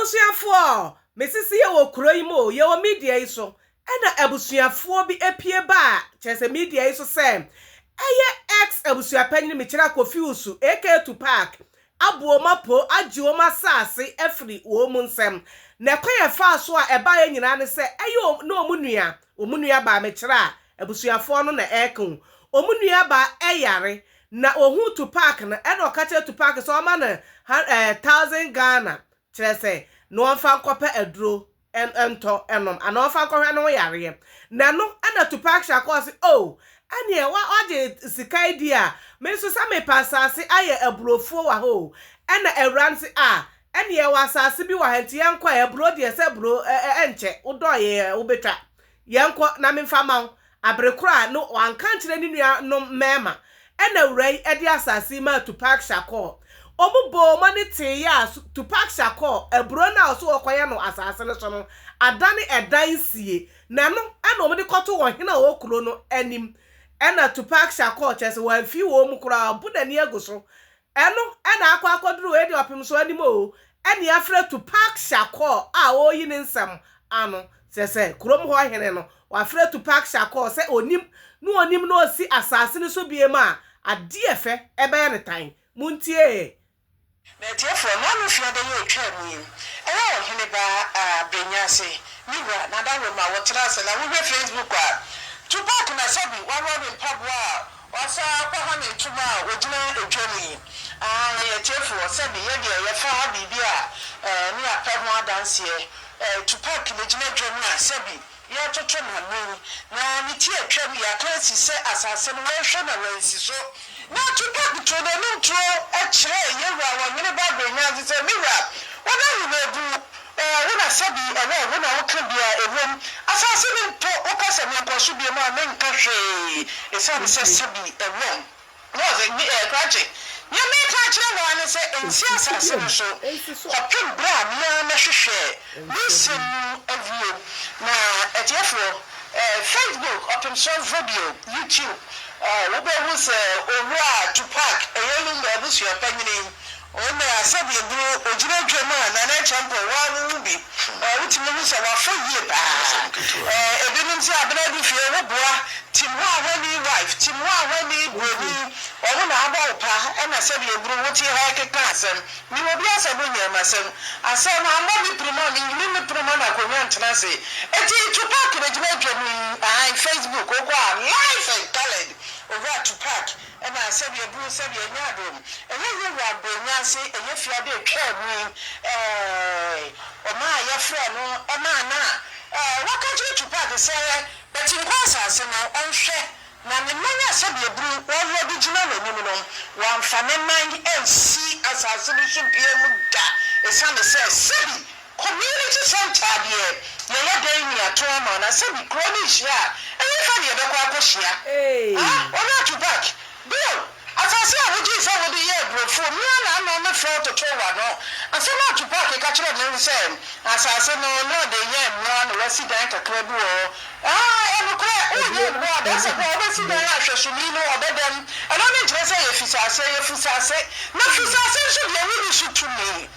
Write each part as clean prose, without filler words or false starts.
Abusuafoɔ, mesese yɛwɔ kuro yi mu o, yɛwɔ media yi so, ɛna abusuafoɔ bi apue ba a, kyerɛ sɛ media yi so sɛ, ɛyɛ ex abusuapanyin mekyerɛ Kofi Owusu aka Tupac, abo wɔn apo, agye wɔn asase afiri wɔn nsam. Na ɛkwan a ɛfaa so a ɛbaeɛ nyinaa ne sɛ, ɛyɛ wɔn ne wɔn nua, wɔn nua baa mekyerɛ a, abusuafoɔ no na ɛreka o, wɔn nua baa ɛyare, na ɔhuu Tupac no, ɛna ɔka kyerɛɛ Tupac sɛ ɔma no 1000 Ghana, Kyerɛ sɛ, na ɔmfa nkɔpɛ aduro ntɔ nnom anaa ɔmfa nkɔhwɛ ne ho yareɛ. Na ɛno na Tupac Shakur se, Oh, ɛneɛ woagye sika yi deɛ a, me nso sɛ mepɛ asase ayɛ aburofuo wɔ ha o. Ɛna awuraa no se, Ah, ɛneɛ yɛwɔ asase bi wɔ ha nti yɛnkɔ ɛ, aburo deɛ sɛ aburo ɛnkyɛ, wodɔeɛ a wobɛtwa. Yɛnkɔ na memfa mma wo. Abere koro a no wanka ankyerɛ ne nuanom mmarima, ɛna awuraa yi de asase yi maa Tupac Shakur. Wɔn bɔɔ wɔn ani teeɛ a Tupac Shakur aburo no a ɔso ɔrekɔyɛ no asase no so no adane ɛdan sie, na ɛno na wɔde kɔtoo ɔhene a ɔwɔ kuro no anim. Ɛna Tupac Shakur kyerɛ sɛ wamfi wɔn mu koraa, wabu n'ani agu so. Ɛno na akɔ akɔduru wei deɛ ɔpem so anim oo, ɛne afrɛ Tupac Shakur a ɔreyi ne nsɛm ano, kyerɛ sɛ kurom hɔ hene no, wafrɛ Tupac Shakur sɛ ɔnim na ɔnim na ɔsi asaase no so biom a, adeɛ fɛ ɛbɛyɛ no tan. Montie ee. Na atiefoɔ, Naano fiada yi a ɛtwaa mu yi, ɛyɛ ɔhene ba a Brenya ase, me wura, n'adaworo ma wɔtena ase na wohwɛ Facebook a, Tupac na sɛbi waworɔ ne mpaboa a Wasan akɔha ne ntoma a ogyina dwa mu yi. Aane, atiefoɔ, sɛbe yɛ deɛ yɛfa biribi a ɛɛ ne yɛapɛ ho adanseɛ. Ɛɛ Tupac na gyina dwa mu a sɛbe yɛretoto n'ano yi, na ne ti atwam, yɛaka asi sɛ asase no wɔnhwɛ na wɔansi so. Na Tupac too n'anom tuo kyerɛɛ yɛn wura Ɔhene Ba Brenyanzi sɛ, Me wura, wo na wo Ɛɛ, wo na sɛbi ɛwɔ wo na woka bi a ɛwom. Asase no mpo, woka sɛ menkɔ so biom a, menka hwee, ɛsiane sɛ sɛbi ɛwom. Na ɔse, Me, ɛɛ, krakye, nea mereka akyerɛ wo ara ne sɛ nsi asase no so kɔpem berɛ a me ara mɛhwehwɛ me nsɛm mu awie. Na atiefoɔ, ɛɛ, Facebook, Ɔpemsoɔ Video, YouTube, ɛɛ, wobɛhu sɛ Owura Tupac, ɛyɛ Lumba abusua panyini, Ɔno a sɛdeɛ bere ogyina dwam a Nana Acheampong waa wo wo bi ɛ wotumi hu sɛ wafɔ yie paa ɛ ebinom sɛ Abena Adu fie wo boa tim hɔ a hwani wife tim hɔ a hwani broni ɔwo na abɔ wo pa ɛna sɛdeɛ bere wote ha ɛkeka asɛm nim obi asɛm nyɛ masɛm asɛm ammɔ me pirim a menyini me pono ma no akonwa ntena ase eti Tupac na gyina dwam yi ahan Facebook wokɔ a life and colored Owura Tupac Ɛna sɛdeɛ ɛboro sɛdeɛ ɛnyɛ adom ɛyɛ yɛ wɔ abrɛnyanse ɛyɛ fiada ɛtwaa mu yi ɛɛ ɔma a yɛfrɛɛ no ɔmaa no a ɛɛ waka kyerɛ Tupac sɛ bɛte nkɔ asaase no ɔnhwɛ na ne nan a sɛdeɛ ɛburu wɔworɔ de gyina n'anim no wamfa ne nan ansi asaase no so biam da ɛsiane sɛ sɛbi Community centre deɛ yɛyɛ dɛn ni ato ama na sɛbi kuro no nhyia a ɛhefa ne yɛbɛkɔ akɔhyia? Ah Owura Tupac, Bill, asase a wogyee sɛ wode yɛ aburofuo me ara na ano me frɛ wo totoo w'ano. Asɛm a Tupac ka kyerɛɛ me ne sɛ asase no na ɔde yɛ mmoa na wasi dan kakra bi wɔ hɔ. Ah ɛnokorɛ woyɛ mmoa a dasɛ bi a wobɛsi dan a hwɛsoni no ɔbɛdam. Ɛno no nkyerɛ sɛ yɛ fisase, yɛ fusase. Na fusase nso deɛ wonni so tumi.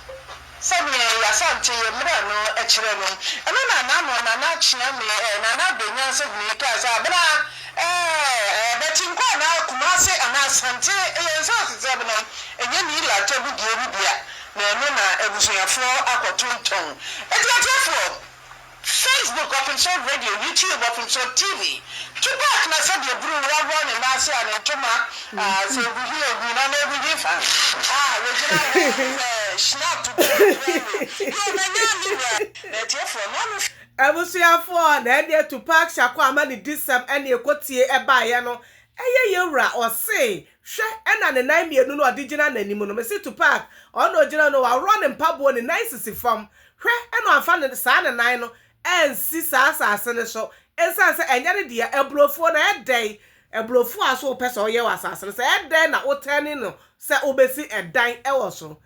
Sɛdeɛ y'Asante yɛ mmra no kyerɛ no, ɛno na Nano Nana Kyeame eh, Nana Abenyansahuni kaa sɛ abena eh, Bɛtinkɔ anaa Kumase anaa Asante yɛn nsasesɛm no ɛnyɛ Niila Atabudie no bi a, na ɛno na abusuafoɔ akɔtontɔn. Enti atiefoɔ! Facebook, Ɔpemsoɔ Radio, YouTube, Ɔpemsoɔ TV, Tupac na sɛdeɛ bruu waworɔ ne nan ase a ne ntoma a sɛ egu he egu na na egu he fa a wogyina hɔ sɛ schnapp bi a brɛ no yoo na nyaa me wura na atiefoɔ na ɔno Abusuafoɔ, na ɛnneɛ Tupac Shakur ama ne disɛm ɛne ɛkɔtie ɛbaeɛ no ɛyɛ yɛwura ɔse hwɛ ɛna ne nan mmienu no ɔde gyina n'anim no mese Tupac ɔno na ɔgyina no waworɔ ne mpaboɔ ne nan sisi fam Hwɛ, ɛna wamfa ne saa ne nan no ansi saa asase no so, ɛsiane sɛ ɛnyɛ ne dea, aburofuo no, ɛdɛn, aburofuo a so wopɛ sɛ woyɛ wɔ asase no so, ɛdɛn na wotɛne no sɛ wobɛsi ɛdan wɔ so?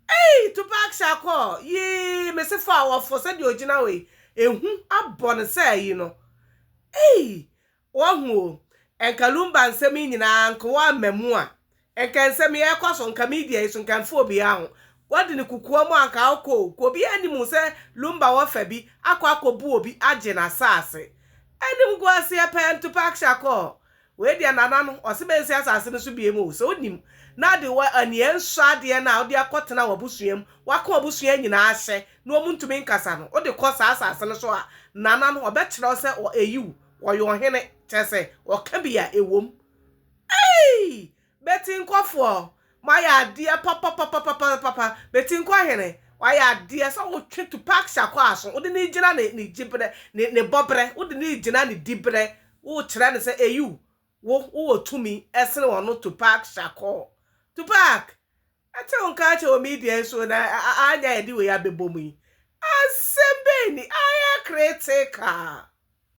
Ei, Tupac Shakur, yii, mese fo a wɔfo sɛdeɛ ɔgyina hɔ yi, ehu abɔ no sɛ ayi no. Ei, Wahu o, nka Lumba nsɛm yi nyinaa nka wamma mu a, nka nsɛm yi ɛkɔ so, nka media yi so, nka ɛmfa obiara ho. Wadi no kokoa mu anka ɔkɔ o, ka obiara nnim sɛ Lumba wɔ fa bi akɔ akɔbu obi agye n'asaase. Animguaseɛ pɛɛ Tupac Shakur. Wei deɛ Nana no, ɔse mensi asaase no so biom o, sɛ wonim na de wɔ aniɛ nsɔ adeɛ no a wode akɔtena w'abusua mu, waka w'abusua nyinaa ahyɛ na wɔn ntumi nkasa no, wode kɔ saa asaase no so a, Nana no ɔbɛkyerɛ wo sɛ ɔ, ɛyi wo, ɔyɛ ɔhene, kyerɛ sɛ ɔka bi a ɛwom. Eii! Betinkɔfoɔ, moayɛ adeɛ papapapapapapa. Betinkɔ hene, wayɛ adeɛ sɛ wotwe Tupac Shakur aso, wode no regyina ne ne gyeberɛ, ne ne bɔberɛ, wode no regyina ne diberɛ, worekyerɛ no sɛ eyiw, wo, wowɔ tumi sene ɔno Tupac Shakur. Tupac, ɛte wo nka akyɛ wɔ media yi so na anya yɛde wei abɛbɔ mu yi. Asɛm bɛn ni? Ayɛ critical.